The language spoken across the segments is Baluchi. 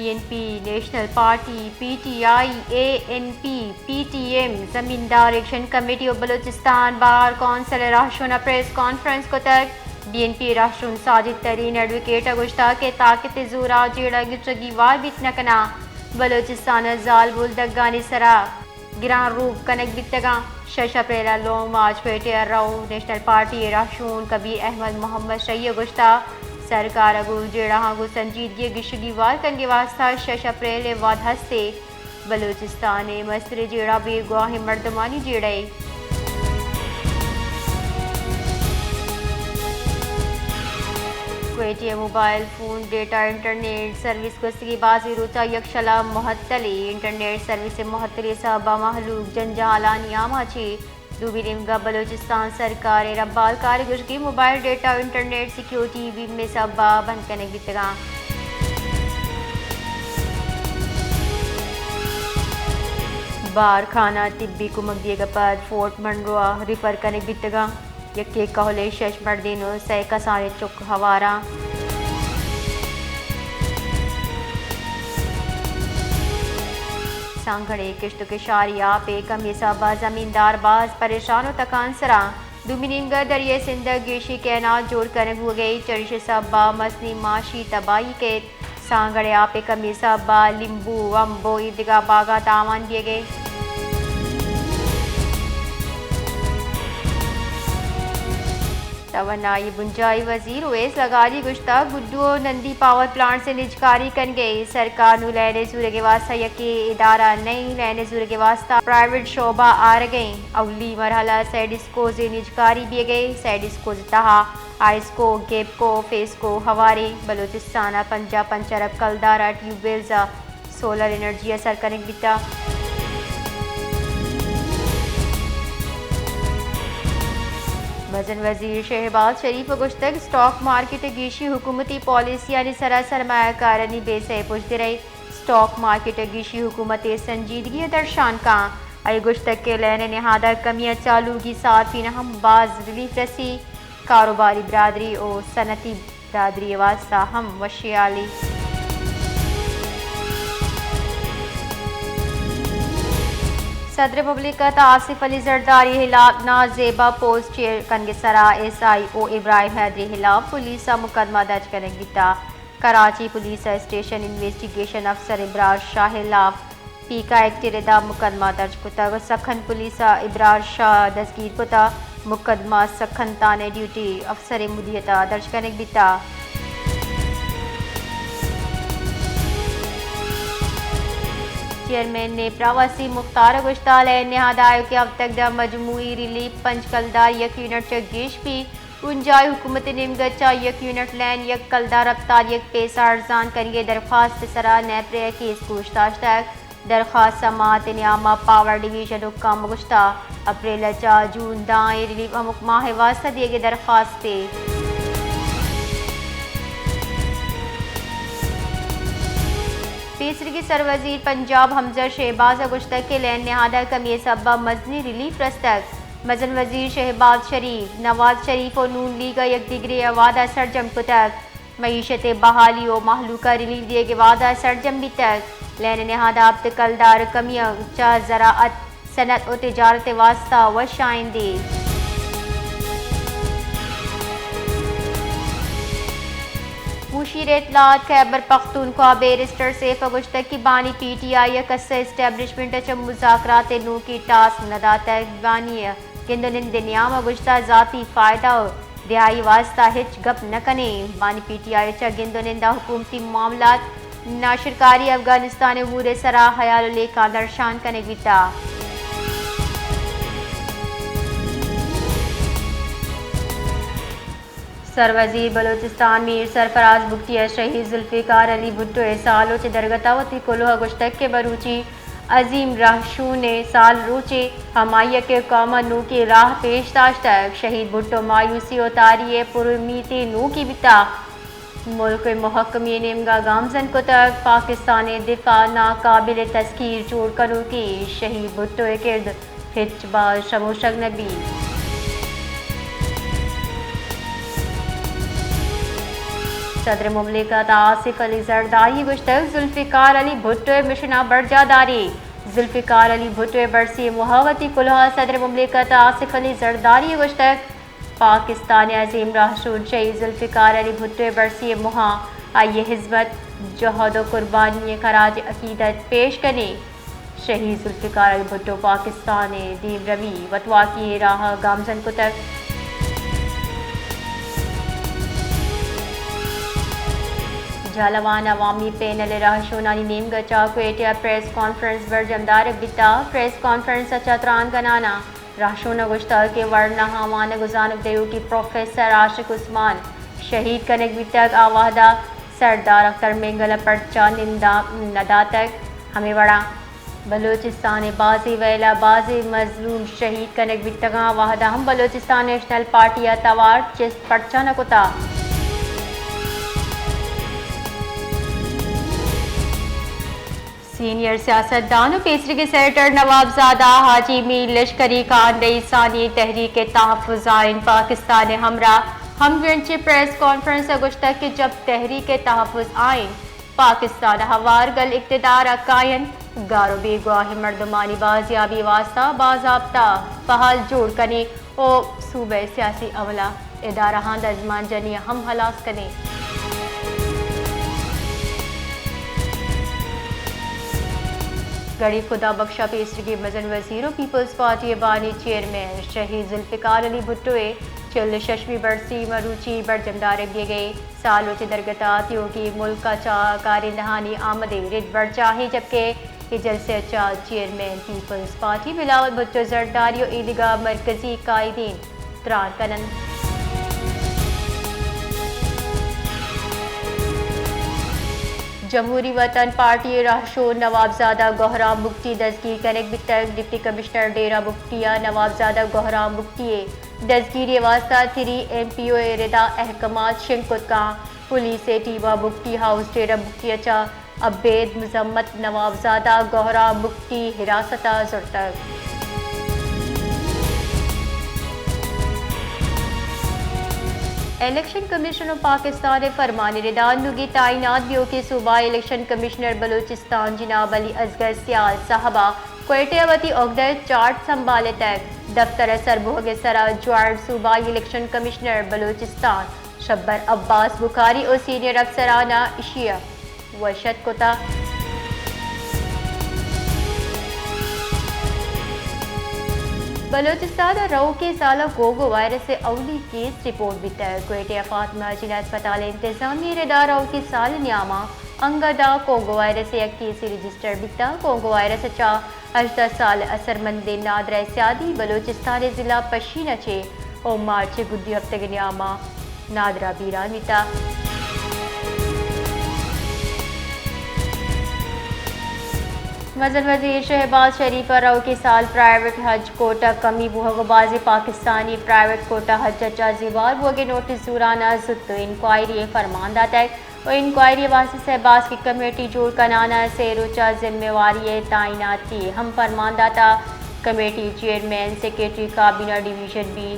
Be N P, national party, P T I, A N P, P T M, زمیندار ایکشن کمیٹی و بلوچستان بار کونسل ء راہشون ء پریس کانفرنس کتگ۔ بی این پی راہشون ساجد ترین ایڈووکیٹ ء گوشتگ کہ طاقت ء زور ء جیڑہ گچگی وار بیت نہ کناں، بلوچستان ء زالبول دگانی سرا گران روک کنگ بیتگاں۔ شش اپریل ء لوم مارچ کوئٹہ ء رو نیشنل پارٹی ء راہشون کبیر احمد محمد شہی ء گوشتگ، سرکار ء گوں جیڑہاں گوں سنجیدگی ء گیشگی وار کنگ ء واستہ شش اپریل ء وھد ہست ء بلوچستان ء مستریں جیڑہ بیگواہیں مردمانی جیڑہ ء۔ کوئٹہ ء mobile phone data internet service گوستگیں بازیں روچ ء یکشل ء معطل ء انٹرنیٹ سروس ء معطلی ء سبب ء مہلوک جنجالاں نیام ء چہ دومی نیمگ ء بلوچستان سرکار ء رمبال کار ء گوشگی موبائل ڈیٹا و انٹرنیٹ سیکیورٹی بیم ء سبب ء بند کنگ بیتگاں۔ بارکھان ء طبی کمک دیگ ء پد فورٹ منرو ء ریفر کنگ بیتگاں۔ یکے کہول ء شش مردین و سئے کسانیں چک ہواراں۔ سانگھڑے کشت و کشاری آپ ء کمی سبب ء زمیندار باز پریشان و تکانسراں۔ دومی نیمگ ء دریائے سندھ ء گیشیں کینال جوڑ کنگ بوگ ء چریشی سبب ء مزنیں معاشی تباہی کیت۔ سانگھڑ ء آپ ء کمی سبب ء لیمبو، امب ء ایدگہ باگاں تاوان بیگ ء۔ توانائی بنجاہی وزیر اویس لغاری گوشتگ، گڈو ء نندی پاور پلانٹس ء نجکاری کنگ ء سرکار نوں لین ء زورگ ء واستہ یکے ادارہ نئیں، لین ء زورگ ء واستہ پرائیویٹ شعبہ آرگ ء انت۔ اولی مرحلہ سیڈس کوز ء نجکاری بیگ ء سیڈس کوز ء تہا آئسکو، گیپکو، فیسکو ہواریں۔ بلوچستان ء پنجاہ پنچ ارب کلدار ء ٹیوب ویلز ء سولر انرجی ء سر کنگ بیتگ۔ مزن وزیر شہباز شریف ء گوشتگ، اسٹاک مارکیٹ ء گیشی حکومتی پالیسیانی سرا سرمایہ کارانی بے سئے پژدرئے۔ اسٹاک مارکیٹ ء گیشی حکومت ء سنجیدگی ء درشان کاں۔ آئی ء گوشتگ کہ لین ء نہاد ء کمی ء چہ لوگی صارفین ء ہم باز ریلیف رسی، کاروباری برادری و صنعتی برادری ء واستہ ہم وشحالی۔ صدر مملکت آصف علی زرداری ء ہلاپ نازیبا پوسٹ شیئر کنگ ء سرا ایس آئی او ابراہیم حیدری ء ہلاپ پولیس ء مقدمہ درج کنگ بیتگ۔ کراچی پولیس ء اسٹیشن انویسٹیگیشن افسر ابرار شاہ ء ہلاپ پیکا ایکٹ ء ردا مقدمہ درج کتگ۔ سکھن پولیس ء ابرار شاہ ء دزگیر کتگ۔ مقدمہ سکھن تھانہ ء ڈیوٹی افسر ء مدیت ء درج کنگ بیتگ۔ چیئرمین نیپرا وسیم مختار ء گوشتگ، لین نہاد ء آیوکیں ہفتگ داں مجموعی ریلیف پنچ کلدار یک یونٹ چہ گیش بیت۔ بنجاہی حکومت ء نیمگ ء چہ یک یونٹ لین یک کلدار ہپتاد یک پیسہ ارزان کنگ ء درخواست ء سرا نیپرا ء کیس گوش داشتگ۔ درخواست سماعت ء نیام ء پاور ڈویژن ء حکام ء گوشتگ، اپریل ء چہ جون داں ء ریلیف ہمک ماہ ء واستہ دیگ ء درخواستے۔ پیسریگیں سروزیر پنجاب حمزہ شہباز ء گوشتگ کہ لین نہاد ء کمی ء سبب ء مزنیں ریلیف رستگ۔ مزن وزیر شہباز شریف، نواز شریف و نون لیگ ء یک دگرے ء وعدہ سرجم کتگ۔ معیشت ء بحالی و مہلوک ء ریلیف دیگ ء وعدہ سرجم بیتگ۔ لین ء نہاد ء ہپت کلدار کمی ء چہ زراعت، صنعت و تجارت ء واستہ وش آئندے۔ مشیر اطلاعات خیبر پختونخوا بیرسٹر سیف ء گوشتگ کہ بانی پی ٹی آئی ء کس ء اسٹیبلشمنٹ ء چہ مذاکرات ء نوکیں ٹاسک نہ داتگ۔ بانی ء گند و نند ء نیام ء گوشتگ، ذاتی فائدہ و دہائی واستہ ہچ گپ نہ کنیں۔ بانی پی ٹی آئی ء چہ گند و نند ء حکومتی معاملات، ناشرکاری، افغانستان ء امور ء سرا حیال و لیکھاں درشان کنگ بیتگ۔ سروزیر بلوچستان میر سرفراز بگٹی ء شہید ذوالفقار علی بھٹو ء سالروچ ء درگت ء وتی کلوہ ء گوشتگ کہ مروچی عظیم رہشون ء سالروچے، ہمائی ء کہ قوم ء نوکیں راہ پیش داشتگ۔ شہید بھٹو مایوسی و تاری ء پر امیتیں نوکے بیتگ۔ ملک ء محکمی ء نیمگ ء گامزن کتگ۔ پاکستان ء دفاع ناقابل تسخیر جوڑ کنوکیں۔ شہید بھٹو ء کرد ہچبر شموشگ نہ بیت۔ صدر مملکت آصف علی زرداری گوشتگ، ذوالفقار علی بھٹو ء مشن ء برجاہ داری۔ ذوالفقار علی بھٹو ء برسی ء موہ ء وتی کلوہ ء صدر مملکت آصف علی زرداری ء گوشتگ، پاکستان ء عظیم راہشون شہید ذوالفقار علی بھٹو ء برسی ء موہ ء آئی ء ہزمت، جہد ء قربانی ء خراج عقیدت پیش کنیں۔ شہید ذوالفقار علی بھٹو پاکستان ء دیمروی وتواکی ء راہ ء گامزن کتگ۔ جھالاوان عوامی پینل ء راہشونانی نیمگ ء چہ کوئٹہ ء پریس کانفرنس برجم دارگ بیتگ۔ پریس کانفرنس ء چہ تران کنان ء راہشون ء گوشتگ کہ ورنا ء وانگ ء زانگ ڈیوٹی پروفیسر عاشق عثمان شہید کنگ بیتگ، آ وہد ء سردار اختر مینگل ء پرچا نند ء نہ داتگ۔ ہمے وڑا بلوچستان ء بازیں ویل ء بازیں مظلوم شہید کنگ بیتگاں، وہد ء ہم بلوچستان نیشنل پارٹی ء توار چست پرچا نہ کتگ۔ سینئر سیاستدان و پیسریگیں سینیٹر نوابزادہ حاجی میر لشکری خان رئیسانی تحریک تحفظ آئین پاکستان ء ہمراہ ہمگرنچیں پریس کانفرنس ء گوشتگ کہ جب تحریک تحفظ آئین پاکستان ء ہوار گل اقتدار ء کاینت، گار و بیگواہیں مردمانی بازیابی واستا باضابطہ پہل جوڑ کنیں و صوبہ ء سیاسی عملہ ادارہاں دزمانجنی ء ہم ہلاس کنیں۔ گڑی خدا بخش ء پیسریگیں مزن وزیر و پیپلز پارٹی ء بانی چیئرمین شہید ذوالفقار علی بھٹو ء چل ء ششمی برسی مروچی برجم دارگ بیگ ء سال و چہ درگت ء تیوگیں ملک ء چہ کارندہانی آمد ء رد برجاہ ایں، جبکہ اے جلسہ ء چہ چیئرمین پیپلز پارٹی بلاول بھٹو زرداری و ایدگہ مرکزی قائدین تران کن انت۔ جمہوری وطن پارٹی ء رہشون نوابزادہ گوہرام بگٹی دزگیر کنگ بیتگ۔ ڈپٹی کمشنر ڈیرہ بگٹی ء نوابزادہ گوہرام بگٹی ء دزگیری ء واستہ تھری ایم پی او ء ردا احکامات شنگ کت کن۔ پولیس ء ٹیم ء بگٹی ہاؤس ڈیرہ بگٹی ء چہ ابید مذمت نوابزادہ گوہرام بگٹی حراست ء زرتگ۔ الیکشن کمیشن و پاکستان ء فرمان ء ردا نوگی تعینات بیوکیں صوبائی الیکشن کمشنر بلوچستان جناب علی اصغر سیال صاحب ء کوئٹہ ء وتی عہدہ ء چارج سنبھالتگ۔ دفتر ء سربوہگ ء سرا جوائنٹ صوبائی الیکشن کمشنر بلوچستان شبر عباس بخاری و سینئر افسران ء اشی ء وش اتک کتگ۔ بلوچستان ء روکیں سال ء کوگو وائرس ء اولی کیس رپورٹ بیتگ۔ کوئٹہ ء فاطمہ جناح ہسپتال ء انتظامیہ ء ردا روکیں سال ء نیام ء انگت ء کوگو وائرس ء یک کیسے رجسٹر بیتگ۔ کوگو وائرس ء چہ ہژدہ سال ء اثرمندیں نادرہ ء سیادی بلوچستان ء ضلع پشین ء چہ و مارچ ء گڈی ہفتگ ء نیام ء نادرہ بیران بیتگ۔ مزن وزیر شہباز شریف ء روکیں سال پرائیویٹ حج کوٹہ کمی بوہگ و بازیں پاکستانی پرائیویٹ کوٹہ حج ء چہ زیوار بوہگ ء نوٹس زوران ء زوت و انکوائری ء فرمان داتگ۔ و انکوائری ء واستہ سہ باسک کمیٹی جوڑ کنان ء سے روچ ء ذمہ واری ء تعیناتی ہم فرمان داتگ۔ کمیٹی چیئرمین، سیکرٹری کابینہ ڈویژن بی،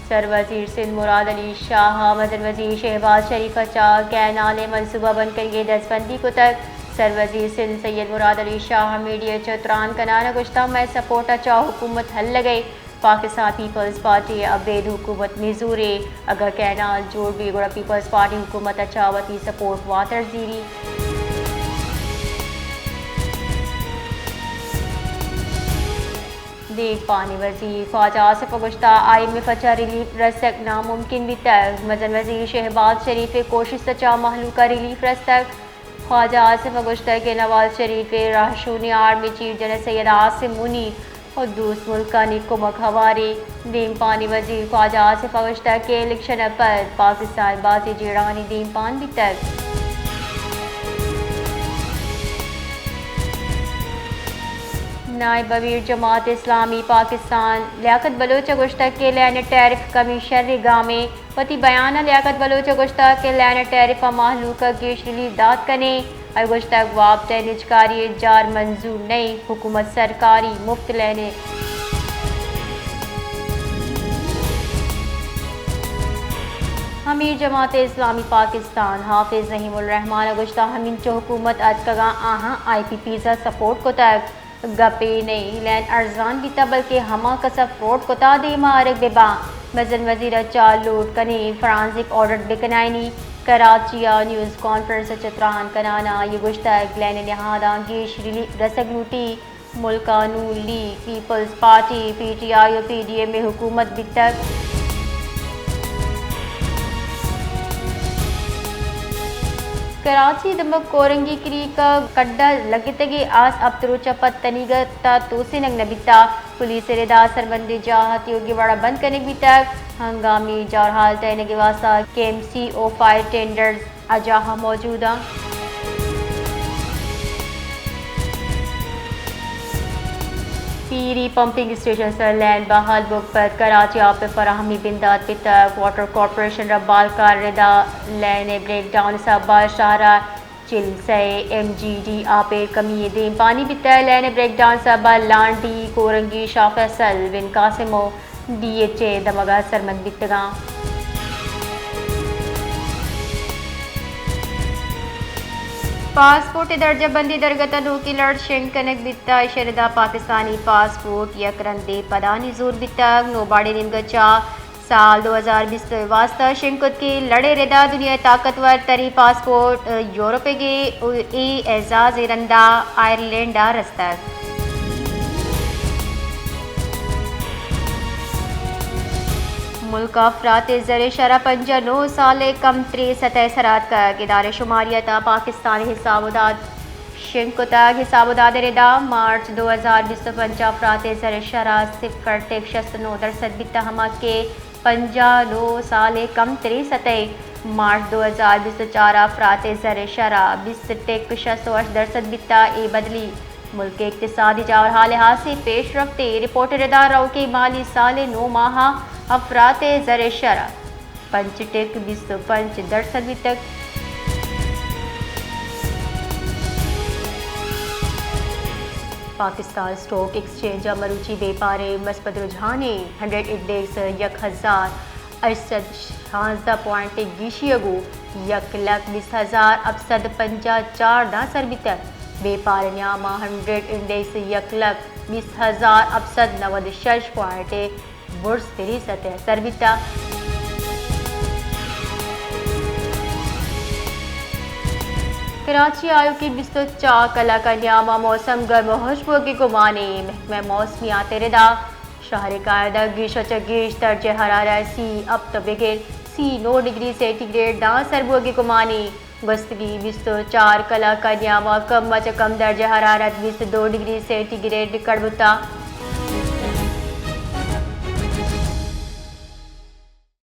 سروزیر سندھ مراد علی شاہ ء مزن وزیر شہباز شریف ء چہ کینال ء منصوبہ بند کنگ ء دزبندی کتگ۔ سروزیر سندھ سید مراد علی شاہ ء میڈیا ء چہ تران کنان ء گوشتگ، مئے سپورٹ ء چہ حکومت ہلگ ء پاکستان پیپلز پارٹی ء ابید حکومت نزورے، اگاں کینال جوڑ بی گڑا پیپلز پارٹی حکومت ء چہ وتی سپورٹ واتر زیری۔ دیمپانی وزیر خواجہ آصف ء گوشتگ، آئی ایم ایف ء چہ ریلیف رسگ ناممکن بیتگ۔ مزن وزیر شہباز شریف ء کوشست ء چہ مہلوک ء ریلیف رستگ۔ خواجہ آصف ء گوشتگ کہ نواز شریف ء رہشونی آرمی چیف جنرل سید عاصم منیر و دوست ملکانی کمک ہواریں۔ دیمپانی وزیر خواجہ آصف ء گوشتگ کہ الیکشن ء پد پاکستان بازیں جیڑہانی دیمپان بیتگ۔ نائب امیر جماعت اسلامی پاکستان لیاقت بلوچ ء گوشتگ کہ لین ٹیرف کمی شریں گامے۔ وتی بیان ء لیاقت بلوچ ء گوشتگ کہ لین ٹیرف ء مہلوک ء گیش ریلیف دات کنیں۔ آئی ء گوشتگ وابت ء نجکاری ء جار منظور نئیں، حکومت سرکاری مفت لین ء۔ امیر جماعت اسلامی پاکستان حافظ رحیم الرحمان ءَ گوشتگ، ہمینچو حکومت اتکگاں آہاں آئی پی پیز ءَ سپورٹ کتگ، گپے نئیں لین ارزان بیتگ، بلکیں ہما کس ءَ فراڈ کتگ دیما آرگ بہ باں۔ مزن وزیر ءَ چہ لوٹ کنیں فارنزک آڈٹ بکنائینی۔ کراچی ءَ نیوز کانفرنس ءَ چہ تران کنان ءَ آئی ءَ گوشتگ، لین ءِ نہاداں گیش ریلیف رسگ لوٹی۔ ملک ءَ Noon League, Peoples Party, P T I ءُ پی ڈی ایم ءِ حکومت بیتگ۔ کراچی ءِ دمگ کورنگی کریک ءَ کڈ ءَ لگتگیں آس ہپت روچ ءَ پد تنیگت ءَ توسینگ نہ بیتگ۔ پولیس ءِ ردا سربندیں جاہ ءَ تیوگیں وڑ ءَ بند کنگ بیتگ۔ ہنگامی جارحال ٹہینگ ءِ واستہ کے ایم سی او فائر ٹینڈرز اجاہ موجود اَنت۔ پیری پمپنگ اسٹیشن ءِ سر لین بحال بوگ پد کراچی ءَ آپ ءِ فراہمی بندات بیتگ۔ واٹر کارپوریشن ءِ رمبالکاں ردا لین ءِ بریک ڈاؤن ءِ سبب ءَ شہر ءَ چل سئے ایم جی ڈی آپ ءِ کمی ءِ دیم پانی بیتگ۔ لین ءِ بریک ڈاؤن ءِ سبب ءَ لانڈی، کورنگی، شاہ فیصل، بن قاسم ءُ ڈی ایچ اے ءِ دمگ ءَ سرمند بیتگ اَنت۔ پاسپورٹ ءِ درجہ بندی ءِ درگت ءَ نوکیں لڑ شنگ کنگ بیتگ۔ ایشی ءِ ردا پاکستانی پاسپورٹ یک رندے پدانی زور بیتگ۔ نوباڈ ءِ نیمگ ءَ چہ سال دو ہزار بیست ءِ واستہ شنگ کتگیں لڑ ءِ ردا دنیا ءِ طاقتور تریں پاسپورٹ یورپ ءِ گے ءُ اے اعزاز ءِ رندا آئرلینڈ ءَ رستگ۔ ملک ءَ افراط زر ءِ شرح پنجاہ نو سال ءِ کمتریں سطح ءَ سر اتکگ۔ ادارہ شماریات ءَ پاکستان ءِ حساب ءُ داد شنگ کتگ۔ حساب ءُ داد ءِ ردا مارچ دو ہزار بیست ءُ پنچ ءَ افراط زر ءِ شرح صفر ٹک شست ءُ نو درسد بیتگ، ہما کہ پنجاہ نو سال ءِ کمتریں سطح ءَ۔ مارچ دو ہزار بیست ءُ چار ءَ افراط زر ءِ شرح بیست ٹک شست ءُ ہشت درسد بیتگ۔ اے بدلی ملک ءِ اقتصادی جاورحال ءِ ہاسیں پیش رفتے۔ رپورٹ ءِ ردا روکیں مالی سال ءِ نو ماہ ءَ افراط زر ءِ شرح پنچ ٹک بیست ءُ پنچ درسد بیتگ۔ پاکستان اسٹاک ایکسچینج ءَ مروچی بیپار ءِ مثبت رجحان ءَ ہنڈریڈ انڈیکس یک ہزار ہشت سد شانزدہ پوائنٹ ءِ گیشی ءَ گوں یک لکھ بیست ہزار ہپت سد پنجاہ چار داں سر بیتگ۔ بیپار ءِ نیام ءَ ہنڈریڈ انڈیکس یک لکھ بیست ہزار ہپت سد نود ءُ شش پوائنٹ ءِ برز تریں سطح ءَ سر بیتگ۔ کراچی ءَ آیوکیں بیست ءُ چار کلاک ءِ نیام ءَ موسم گرم ءُ ہشک بوگ ءِ گمان اِنت۔ محکمہ موسمیات ءِ ردا شہر ءِ کاہد ءَ گیش ءَ چہ گیش درجہ حرارت سی ہپت ءَ بگر سی نو ڈگری سینٹی گریڈ داں سر بوگ ءِ گمان اِنت۔ گوستگیں بیست ءُ چار کلاک ءِ نیام ءَ کم ءَ چہ کم درجہ حرارت بیست ءُ دو ڈگری سینٹی گریڈ ریکارڈ بوتگ۔